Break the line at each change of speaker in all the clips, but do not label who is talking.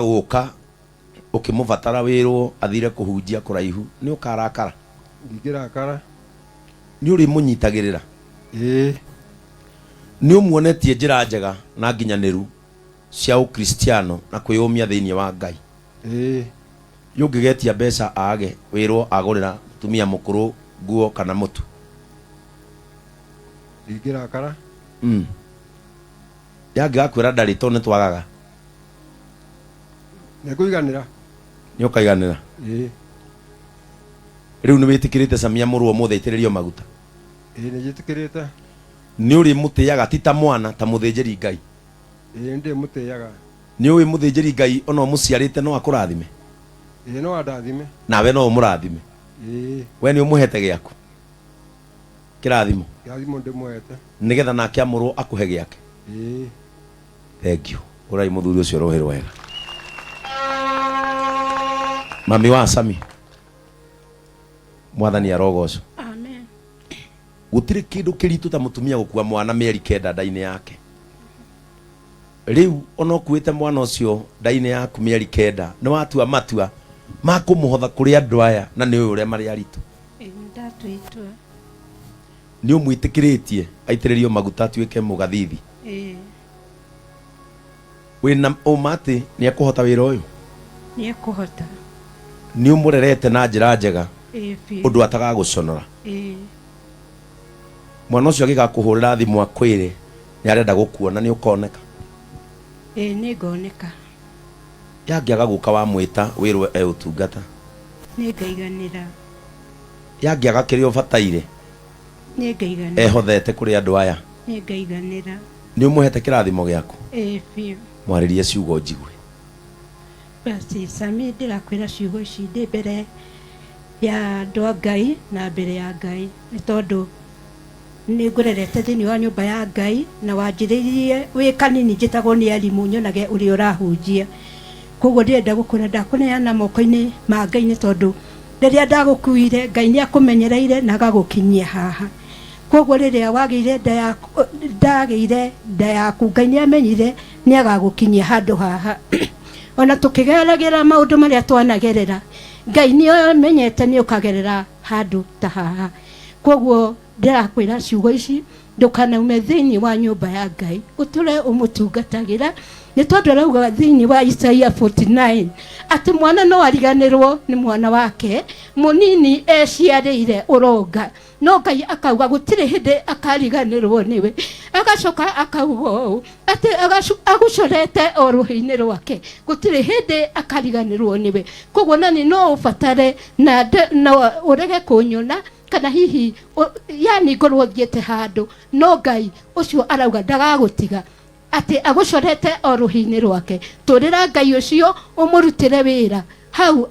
Gũka ũkĩmũbatara wĩrwo athire kũhunjia kũraihu nĩ ũkarakara?
Ndingĩrakara.
Nĩ ũrĩmũnyitagĩrĩra?
Ĩĩ.
Nĩ ũmuonetie njĩra njega na nginyanĩru cia ũkristiano na kwĩyũmia thĩinĩ wa Ngai?
Ĩĩ.
Ĩ ũngĩgetia mbeca aage wĩrwo agũrĩra mũtumia mũkũrũ nguo kana mũtu?
Ndingĩrakara.
Ĩ angĩgakwĩra ndarĩ tondũ nĩ twagaga?
Nĩ ngũiganĩra.
Nĩ ũkaiganĩra?
Ĩĩ.
Rĩu nĩ wĩtĩkĩrĩte Samia mũrũ ũmũthĩ aitĩrĩrio maguta?
Ĩĩ, nĩ njĩtĩkĩrĩte.
Nĩ ũrĩmũtĩaga ti ta mwana, ta mũthĩnjĩri Ngai?
Ĩĩ, nĩ ndĩmũtĩaga.
Nĩ ũĩ mũthĩnjĩri Ngai ona ũmũciarĩte no akũrathime?
Ĩĩ, no andathime.
Nawe no ũmũrathime?
Ĩĩ.
We nĩ ũmũhete gĩaku kĩrathimo?
Kĩrathimo ndĩmũhete.
Nĩgetha nake amũrwo akũhe gĩake?
Ĩĩ.
Thank you. Ũrai mũthuri ũcio rũhĩ rwega. Mami wa Sami, Mwathani arogocwo.
Amen.
Gũtirĩ kĩndũ kĩritũ ta mũtumia gũkua mwana mĩeri kenda nda-inĩ yake. Rĩu ona ũkuĩte mwana ũcio nda-inĩ yaku mĩeri kenda, nĩ watua matua ma kũmũhotha kũrĩ andũ aya na nĩ ũĩ ũrĩa marĩ aritũ.
Ĩĩ, nĩ ndatua itua.
Nĩ ũmwĩtĩkĩrĩtie aitĩrĩrio maguta atuĩke mũgathithi?
Ĩĩ.
Wĩna ũma atĩ nĩ ekũhota wĩra ũyũ?
Nĩ ekũhota.
Nĩ ũmũrerete na njĩra njega
Ĩĩ biũ.
ũndũ atagagũconora?
Ĩĩ.
Mwana ũcio angĩgakũhũrĩra thimũ akwĩre nĩ arenda gũkuona nĩ ũkoneka?
Ĩĩ, nĩ ngoneka.
Ĩ angĩaga gũka wamwĩta wĩrwo e ũtungata?
Nĩ ngaiganĩra.
Ĩ angĩaga kĩrĩa ũbataire?
Nĩ ngaiganĩra.
Ehothete kũrĩ andũ aya?
Nĩ ngaiganĩra.
Nĩ ũmũhete kĩrathimo gĩaku?
Ĩĩ biũ.
Mwarĩrie ciugo njigue.
Basi Sami, ndĩrakwĩra ciugo ici ndĩ mbere ya andũ a Ngai na mbere ya Ngai, nĩ tondũ nĩ ngũrerete thĩinĩ wa nyũmba ya Ngai na wanjĩrĩirie wĩ kanini njĩtagwo nĩ arimũ nyonage ũrĩa ũrahunjia. Koguo ndĩrenda gũkwĩra ndakũneana moko-inĩ ma Ngai nĩ tondũ rĩrĩa ndagũkuire Ngai nĩ akũmenyereire na agagũkinyia haha. Koguo rĩrĩa wagĩire nda yaku, ndagĩire nda yaku, Ngai nĩ amenyire nĩ agagũkinyia handũ haha. Ona tũkĩgeragĩra maũndũ marĩa twanagerera, Ngai nĩ amenyete nĩ ũkagerera handũ ta haha. Koguo ndĩrakwĩra ciugo ici, ndũkanaume thĩinĩ wa nyũmba ya Ngai, ũtũre ũmũtungatagĩra, nĩ tondũ arauga thĩinĩ wa Isaia 49 atĩ mwana no ariganĩrwo nĩ mwana wake mũnini eciarĩire ũronga, no Ngai akauga gũtirĩ hĩndĩ akariganĩrwo nĩwe. Agacoka akauga ũũ atĩ agũcorete o rũhĩ-inĩ rwake, gũtirĩ hĩndĩ akariganĩrwo nĩwe. Koguo nani no ũbatare na ũrege kũnyona kana hihi yani ngorwo thiĩte handũ, no Ngai ũcio arauga ndagagũtiga, atĩ agũcorete o rũhĩ-inĩ rwake. Tũrĩra Ngai ũcio ũmũrutĩre wĩra hau,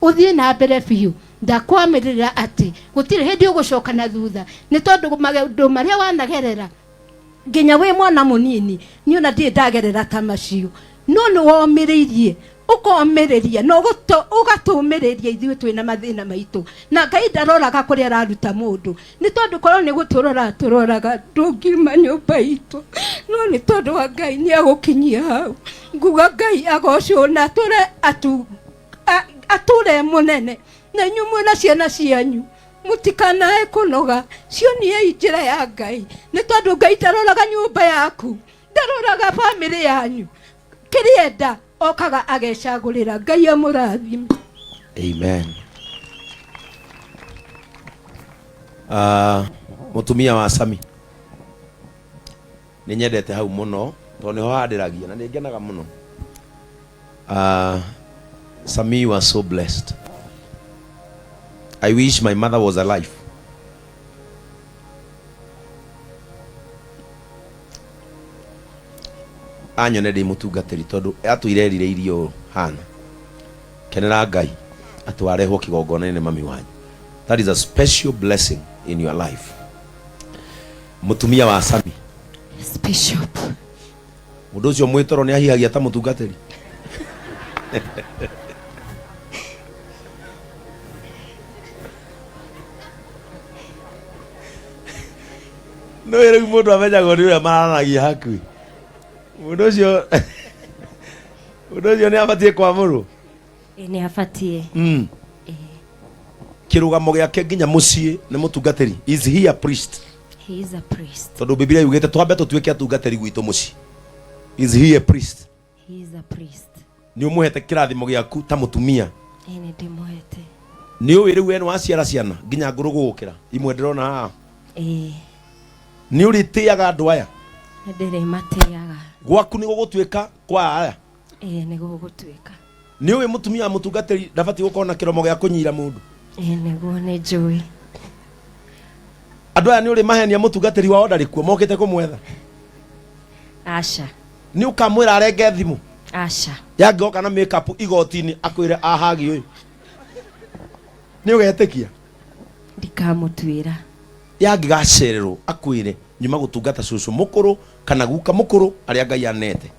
ũthiĩ na mbere biũ. Ndakwamĩrĩra atĩ gũtirĩ hĩndĩ ũgũcoka na thutha, nĩ tondũ maũndũ marĩa wanagerera nginya wĩ mwana mũnini, niĩ ona ndirĩ ndagerera ta macio, no nĩ womĩrĩirie, ũkomĩrĩria na ũgatũmĩrĩria ithuĩ twĩna mathĩna maitũ. Na Ngai ndaroraga kũrĩa araruta mũndũ, nĩ tondũ korwo nĩ gũtũrora atũroraga ndũngiuma nyũmba itũ, no nĩ tondũ wa Ngai nĩ agũkinyia hau. Nguga Ngai agocwo na atũre mũnene, na inyuĩ mwĩna ciana cianyu mũtikanae kũnoga, cioniei njĩra ya Ngai, nĩ tondũ Ngai ndaroraga nyũmba yaku, ndaroraga bamĩrĩ yanyu, kĩrĩa enda okaga agecagũrĩra. Ngai amũrathime.
Amen. Mũtumia wa Sami, nĩ nyendete hau mũno tondũ nĩho handĩragia na nĩ ngenaga mũno. Sami, you are so blessed. I wish my mother was alive. Anyone ndĩ mũtungatĩri tondũ atũire erirĩirie ũũ hana. Kenera Ngai atĩ warehwo kĩgongona-inĩ nĩ mami wanyu. That is a special blessing in your life. Mũtumia wa Sami.
Yes, Bishop.
Mũndũ ũcio mwĩtoro nĩ ahihagia ta mũtungatĩri. No rĩu mũndũ amenyagwo nĩ ũrĩa maranagia hakuhĩ. Mũndũ ũcio Ũndũ ũcio nĩ abatiĩ kwamũrwo.
Ĩ nĩ abatiĩ. Ĩ.
Kĩrũgamo gĩake nginya mũciĩ nĩ mũtungatĩri. Is he a priest?
He is a priest.
Tondũ Biblia yugĩte twambe tũtuĩke atungatĩri gwitũ mũciĩ. Is he a priest?
He is a priest.
Nĩ ũmũhete kĩrathimo gĩaku ta mũtumia?
Ĩ nĩ ndĩmũhete.
Nĩ ũĩ rĩu we nĩ waciara ciana nginya ngũrũ gũgũkĩra imwe ndĩrona haha?
Ĩ.
Nĩ ũrĩtĩaga andũ aya?
Nĩ ndĩrĩmatĩaga.
Gwaku nĩ gũgũtuĩka kwa aya?
Ĩ nĩ gũgũtuĩka.
Nĩ ũĩ mũtumia wa mũtungatĩri ndabatiĩ gũkorwo na kĩromo gĩa kũnyira mũndũ?
Ĩ nĩguo, nĩ njũĩ.
Andũ aya nĩ ũrĩ mahenia mũtungatĩri wao ndarĩ kuo mokĩte kũmwetha?
Aca.
Nĩ ũkamwĩra arenge thimũ?
Aca.
Yangĩgoka na makeup igoti-inĩ akwĩre ahagi ũyũ, nĩ ũgetĩkia?
Ndikamũtuĩra.
Yangĩgacererwo akwĩre nyuma gũtungata cũcũ mũkũrũ kana guka mũkũrũ arĩa Ngai anete?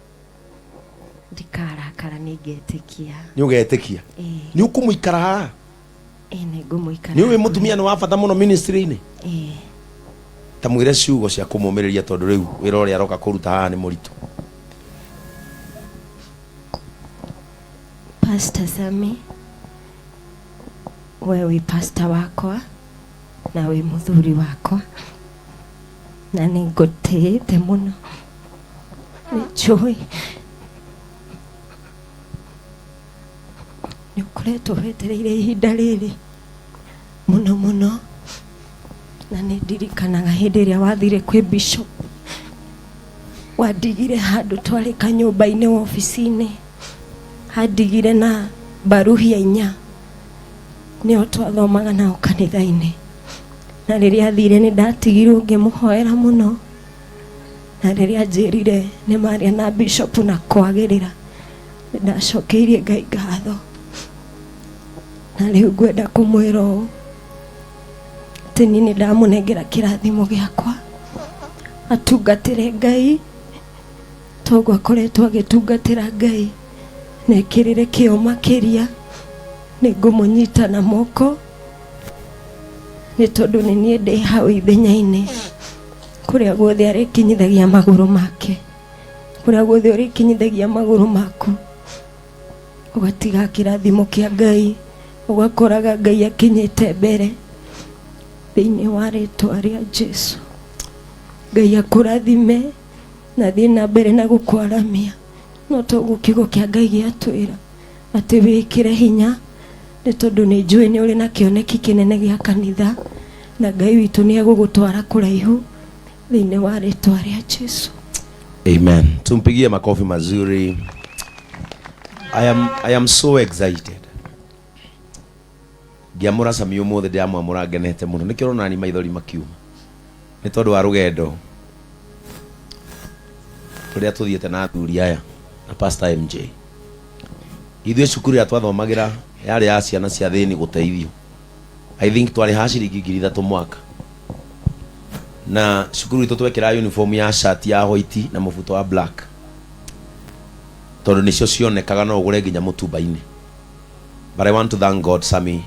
Ndikarakara, nĩ ngetĩkia.
Nĩ ũgetĩkia?
Ĩ.
Nĩ ũkũmũikara haha?
Ĩ nĩ ngũmũikara.
Nĩ ũĩ mũtumia nĩ wa bata mũno ministry-inĩ?
Ĩ.
Ta mwĩre ciugo cia kũmũmĩrĩria tondũ rĩu wĩra ũrĩa aroka kũruta haha nĩ mũritũ.
Pastor Sami, we wĩ pastor wakwa na wĩ mũthuri wakwa na nĩ ngũtĩĩte mũno. Nĩ njũĩ nĩ ũkoretwo wetereire ihinda rĩrĩ mũno mũno, na nĩ ndirikanaga hĩndĩ ĩrĩa wathire kwĩ bishop, wandigire handũ twarĩ kanyũmba-inĩ wobici-inĩ, handigire na baruhia inya nĩo twathomaga nao kanitha-inĩ, na rĩrĩa athire nĩ ndatigirwo ngĩmũhoera mũno, na rĩrĩa anjĩrire nĩ maria na bishop na kwagĩrĩra, nĩ ndacokeirie Ngai ngatho. Na rĩu ngwenda kũmwĩra ũũ atĩ niĩ nĩ ndamũnengera kĩrathimo gĩakwa atungatĩre Ngai toguo akoretwo agĩtungatĩra Ngai, na ekĩrĩre kĩo makĩria. Nĩ ngũmũnyita na moko nĩ tondũ nĩ niĩ ndĩ hau ithenya-inĩ kũrĩa guothe arĩkinyithagia magũrũ make, kũrĩa guothe ũrĩkinyithagia magũrũ maku ũgatiga kĩrathimo kĩa Ngai, ũgakoraga Ngai akinyĩte mbere thĩinĩ wa rĩtwa rĩa Jesu. Ngai akũrathime na thiĩ na mbere na gũkwaramia, no toguo kiugo kĩa Ngai gĩatwĩra atĩ wĩkĩre hinya, nĩ tondũ nĩ njũĩ nĩ ũrĩ na kĩoneki kĩnene gĩa kanitha, na Ngai witũ nĩ egũgũtwara kũraihu thĩinĩ wa rĩtwa rĩa Jesu.
Amen. Tumpigie makofi mazuri. I am so excited. Ngĩamũra Sami ũmũthĩ ndĩramwamũra ngenete mũno. Nĩkĩo ũrona ni maithori makiuma. Nĩ tondũ wa rũgendo rũrĩa tũthiĩte na athuri aya na Pastor MJ. Ithuĩ cukuru ĩrĩa twathomagĩra yarĩ ya ciana cia thĩni gũteithio. I think twarĩhaga ciringi 3,000 mwaka. Na cukuru itũ twekĩraga uniform ya shati ya white na mũbuto wa black. Tondũ nĩcio cionekaga no ũgũre nginya mũtumba-inĩ. But I want to thank God, Sami,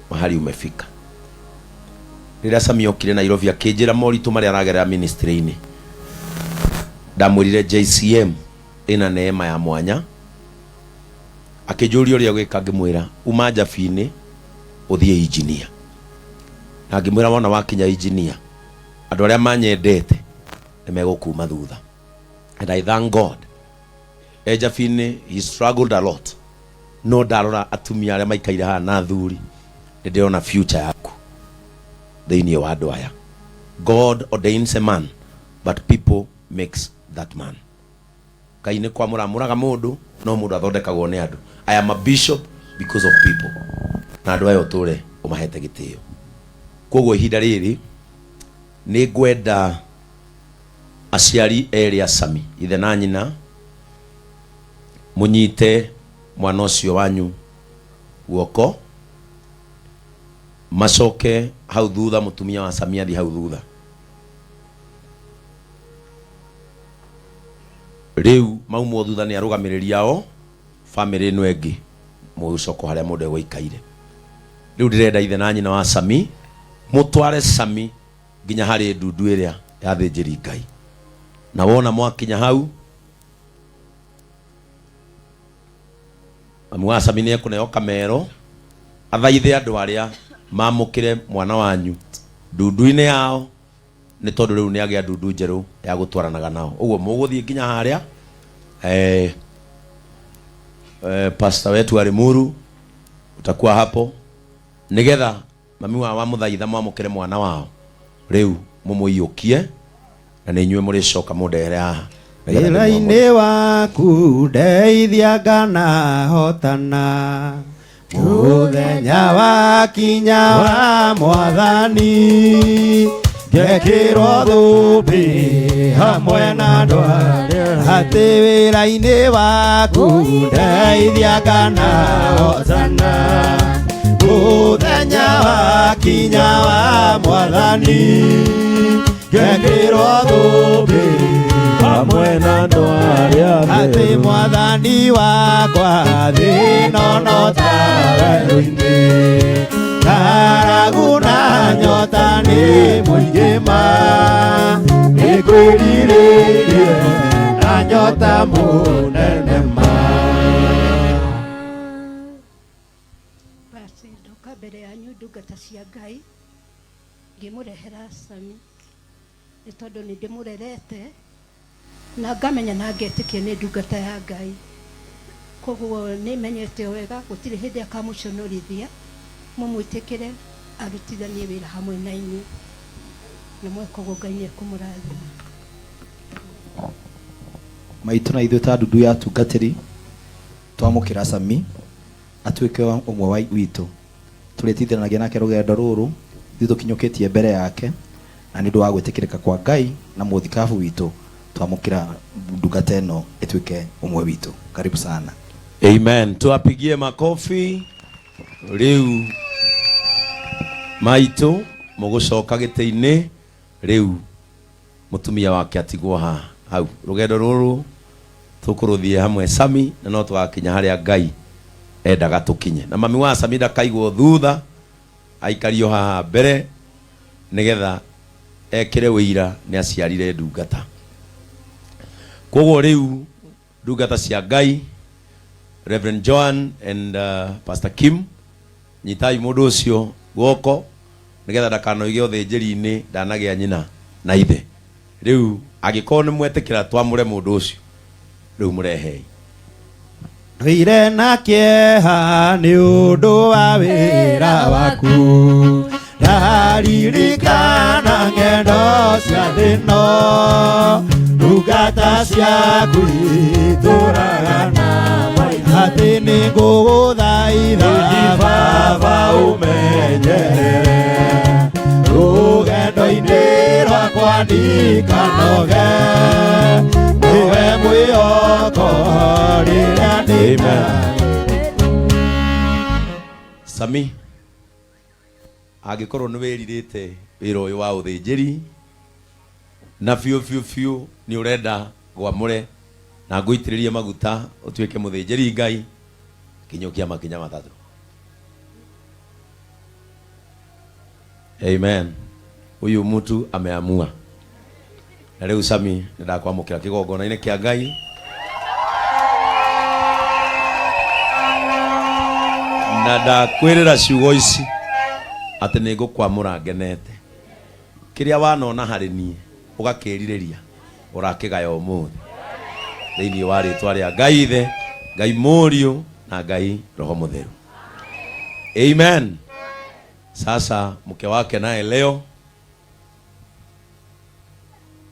mahali umefika. Rĩrĩa Sami okire Nairobi akĩnjĩra moritũ marĩa aragerera ministry-inĩ, ndamwĩrire JCM ĩna neema ya mwanya. Akĩnjũria ũrĩa gwĩka, ngĩmwĩra uma njabi-inĩ ũthiĩ engineer. Na ngĩmwĩra wona wakinya engineer, andũ arĩa manyendete nĩ megũkuma thutha. And I thank God. E njabi-inĩ he struggled a lot. No ndarora atumia arĩa maikaire haha na athuri, nĩ ndĩrona future yaku thĩinĩ wa andũ aya. God ordains a man, but people makes that man. Ngai nĩ kwamũra amũraga mũndũ, no mũndũ athondekagwo nĩ andũ. I am a bishop because of people. Na andũ aya ũtũre ũmahete gĩtĩo. Koguo ihinda rĩrĩ nĩ ngwenda aciari erĩ a Sami, ithe na nyina, mũnyite mwana ũcio wanyu guoko, macoke hau thutha, mũtumia wa Sami athiĩ hau thutha. Rĩu maumwo thutha nĩ arũgamĩrĩri ao bamĩrĩ ĩno ĩngĩ, mũgũcoka harĩa mũndũ egũikaire. Rĩu ndĩrenda ithe na nyina wa Sami mũtware Sami nginya harĩ ndundu ĩrĩa ya thĩnjĩri Ngai, na wona mwakinya hau Mami wa Sami nĩ ekũneo kamero athaithe andũ arĩa mamũkĩre mwana wanyu ndundu-inĩ yao, nĩ tondũ rĩu nĩ agĩa ndundu njerũ ya gũtwaranaga nao. Ũguo mũgũthiĩ nginya harĩa pastor wetu wa Limuru utakuwa hapo nigetha mami wao amũthaitha mwamũkĩre mwana wao rĩu mũmũiyũkie na nĩ inyuĩ mũrĩcoka mũndehere haha nĩgetha ndĩmwamũre.
Wĩra-inĩ waku ndeithia nganahotana, mũthenya wakinya wa Mwathani, ngekĩrwo thũmbĩ hamwe na andũ arĩa atĩ wĩra-inĩ waku ndeithia nganahotana, mũthenya wakinya wa Mwathani, ngekĩrwo thũmbĩ
hamwe na andũ arĩa
atĩ
atheru.
Mwathani wakwa thĩ ĩno no ta werũ-inĩ, ng'aragu na nyota nĩ mũingĩ ma, nĩngwĩrirĩirie na nyota mũnene ma.
Basi ndoka mbere yanyu ndungata cia Ngai ngĩmũrehera Sami nĩ tondũ nĩ ndĩmũrerete na ngamenya na ngetĩkia nĩ ndungata ya Ngai, koguo nĩ menyete wega gũtirĩ hĩndĩ akamũconorithia, mũmwĩtĩkĩre arutithanie wĩra hamwe na inyuĩ, na mweka ũguo Ngai nĩ ekũmũrathima.
Maitũ na ithuĩ ta ndundu ya atungatĩri twamũkĩra Sami atuĩke ũmwe wa witũ, tũrĩtithanagia nake rũgendo rũrũ ithuĩ tũkinyũkĩtie mbere yake, na nĩ ũndũ wa gwĩtĩkĩrĩka kwa Ngai na mũthikabu witũ twamũkĩra ndungata ĩno ĩtuĩke ũmwe witũ. Karibu sana.
Amen. Tuwapigie makofi. Rĩu maitũ mũgũcoka gĩtĩ-inĩ, rĩu mũtumia wake atigwo haha hau. Rũgendo rũrũ tũkũrũthiĩ hamwe Sami, na no tũgakinya harĩa Ngai endaga tũkinye. Na mami wa Sami ndakaigwo thutha, aikario haha mbere nigetha ekĩre wĩira nĩ aciarire ndungata. Koguo rĩu ndungata cia Ngai, Reverend Joan and Pastor Kim, nyitai mũndũ ũcio guoko nigetha ndakanoige ũthĩnjĩri-inĩ ndanagĩa nyina na ithe. Rĩu angĩkorwo nĩ mwetĩkĩra twamũre mũndũ ũcio, rĩu mũrehei.
Ndũire na kĩeha nĩ ũndũ wa wĩra waku, ndaririkana ng'endo cia thĩ ĩno, ndungata ciaku itũraga na atĩ nĩ ngũgũthaitha Baba ũmenyerere rũgendo-inĩ rwakwa ndikanoge, nĩwe mwĩhoko rĩrĩa ndĩ
Amen. Sami, angĩkorwo nĩ wĩrirĩte wĩra ũyũ wa ũthĩnjĩri na biũ biũ biũ nĩ ũrenda ngwamũre na ngũitĩrĩrie maguta ũtuĩke mũthĩnjĩri Ngai, kinyũkia makinya matatũ. Amen. Huyu mtu ameamua. Na rĩu Sami nĩ ndakwamũkĩra kĩgongona-inĩ kĩa Ngai. Na ndakwĩrĩra ciugo ici atĩ nĩ ngũkwamũra ngenete. Kĩrĩa wanona harĩ niĩ ũgakĩrirĩria ũrakĩgaya ũmũthĩ thĩinĩ wa rĩtwa rĩa Ngai Ithe, Ngai Mũriũ na Ngai Roho Mũtheru. Amen. Sasa mke wake naye leo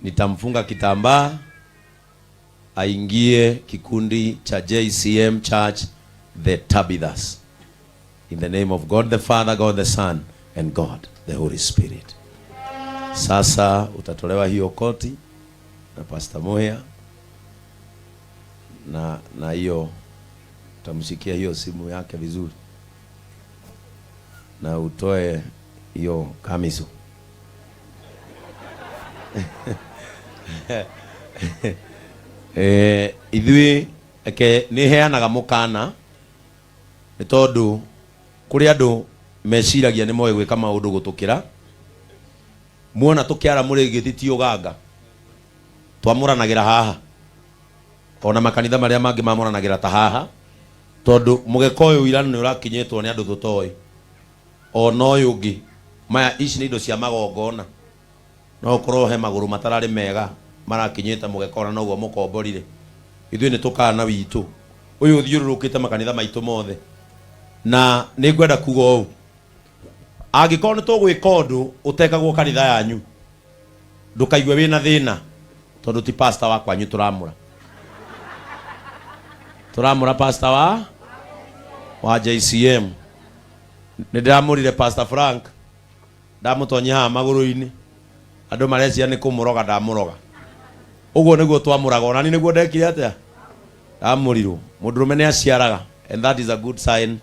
nitamfunga kitambaa aingie kikundi cha JCM Church the Tabithas. In the name of God the Father, God the Son and God the Holy Spirit. Sasa utatolewa hiyo koti na Pastor Muhia na hiyo utamshikia hiyo simu yake vizuri na utoe hiyo kamiso. Ithuĩ eke nĩ heanaga mũkana nĩ tondũ kũrĩ andũ meciragia nĩ moĩ gwĩka maũndũ gũtũkĩra. Muona tũkĩara mũrĩngĩti ti ũganga, twamũranagĩra haha, ona makanitha marĩa mangĩ mamũranagĩra ta haha. Tondũ mũgeka ũyũ ira nĩ ũrakinyĩtwo nĩ andũ tũtoĩ. Ona ũyũ ũngĩ, maya ici nĩ indo cia magongona. No ũkorwo he magũrũ matararĩ mega marakinyĩte mũgeka ona noguo mũkomborire. Ithuĩ nĩ tũkaga na witũ. Ũyũ ũthiũrũrũkĩte makanitha maitũ mothe. Na nĩ ngwenda kuga ũũ, angĩkorwo nĩ tũgwĩka ũndũ ũtekagwo kanitha yanyu, ndũkaigue wĩna thĩna tondũ ti pastor wa kwanyu tũramũra. Tũramũra pastor wa JCM. Nĩ ndĩramũrire Pastor Frank, ndamũtonyia haha magũrũ-inĩ, andũ mareciria nĩ kũmũroga ndamũroga. Ũguo nĩguo twamũraga, onani nĩguo ndekire atĩa? Ndamũrirwo. Mũndũrũme nĩ aciaraga, and that is a good sign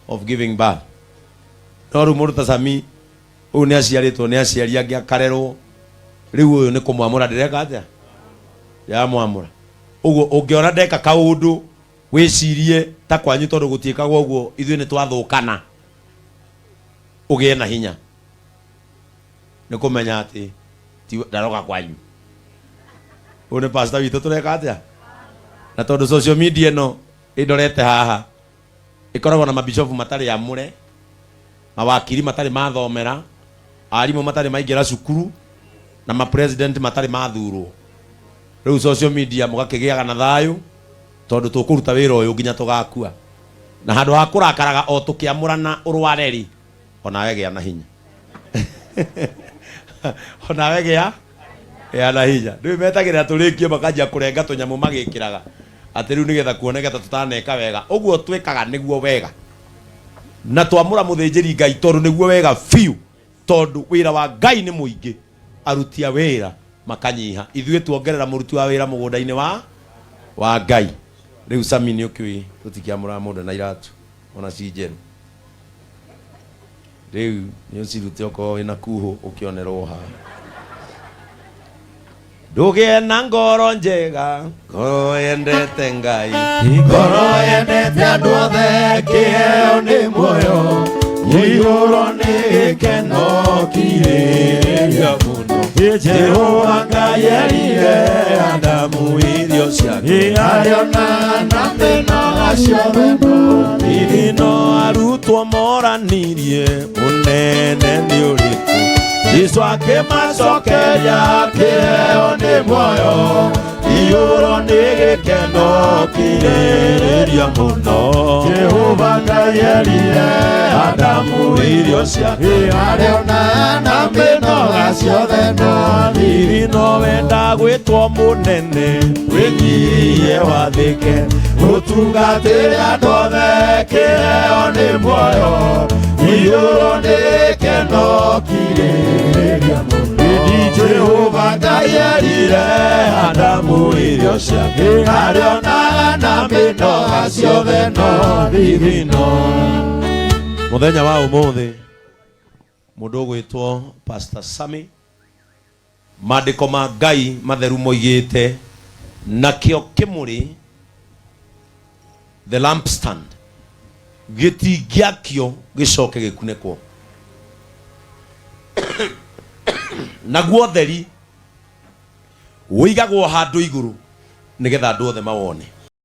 of giving birth. No rĩu mũndũ ta Sami, ũyũ nĩ aciarĩtwo nĩ aciari angĩ akarerwo, rĩu ũyũ nĩ kũmwamũra ndĩreka atĩa? Ndĩramwamũra. Ũguo ũngĩona ndeka kaũndũ wĩcirie ta kwanyu tondũ gũtiĩkagwo ũguo, ithuĩ nĩ twathũkana, ũgĩe na hinya nĩ kũmenya atĩ ti ndaroga kwanyu. Ũyũ nĩ pastor witũ tũreka atĩa? Na tondũ social media ĩno ĩndorete haha ĩkoragwo na mabishofu matarĩ amũre, mawakiri matarĩ mathomera, arimũ matarĩ maingĩra cukuru, na mapresident matarĩ mathurwo. Rĩu social media mũgakĩgĩaga na thayũ tondũ tũkũruta wĩra ũyũ nginya tũgakua. Na handũ ha kũrakaraga o tũkĩamũrana ũrware rĩ, onawe gĩa na hinya. Onawe gĩa gĩa na hinya. Ndũĩ metagĩrĩra tũrĩkie makanjia kũrenga tũnyamũ magĩkĩraga atĩ rĩu nĩgetha kuoneke ta tũtaneka wega. Ũguo twĩkaga nĩguo wega. Na twamũra mũthĩnjĩri Ngai tondũ nĩguo wega biũ, tondũ wĩra wa Ngai nĩ mũingĩ, aruti a wĩra makanyiha. Ithuĩ tuongerera mũruti wa wĩra mũgũnda-inĩ wa Ngai. Rĩu Sami nĩ ũkĩũĩ tũtikĩamũraga mũndũ na iratu ona ci njerũ. Rĩu nĩ ũcirute okorwo wĩna kuhũ ũkĩonerwo haha. Ndũgĩe na ngoro njega, ngoro yendete Ngai.
Ngoro yendete andũ othe, kĩheo nĩ muoyo, mũiyũro nĩ gĩkeno kirĩrĩria mũno. Jehova Ngai erire Adamu irio ciake, arĩona na mĩnoga ciothe no
Hihi no arutwo moranirie mũnene nĩ ũrĩkũ?
Jesu akĩmacokeria kĩheo nĩ muoyo, iyũro nĩ gĩkeno kirĩrĩria mũno. Jehova Ngai erire Adamu irio ciake, arĩona na mĩnoga ciothe no
Hihi no wenda gwĩtwo mũnene,
wĩnyihie wathĩke, ũtungatĩre andũ othe, kĩheo nĩ muoyo, iyũro nĩ gĩkeno kirĩrĩria mũno. Jehova Ngai erire Adamu irio ciake, arĩonaga na mĩnoga ciothe no thithino.
Mũthenya wa ũmũthĩ mũndũ ũgwĩtwo Pastor Sami, maandĩko ma Ngai matheru moigĩte nakĩo kĩmũrĩ, the lampstand, gĩtingĩakio gĩcoke gĩkunĩkwo, naguo ũtheri ũigagwo handũ igũrũ nĩgetha andũ othe mawone.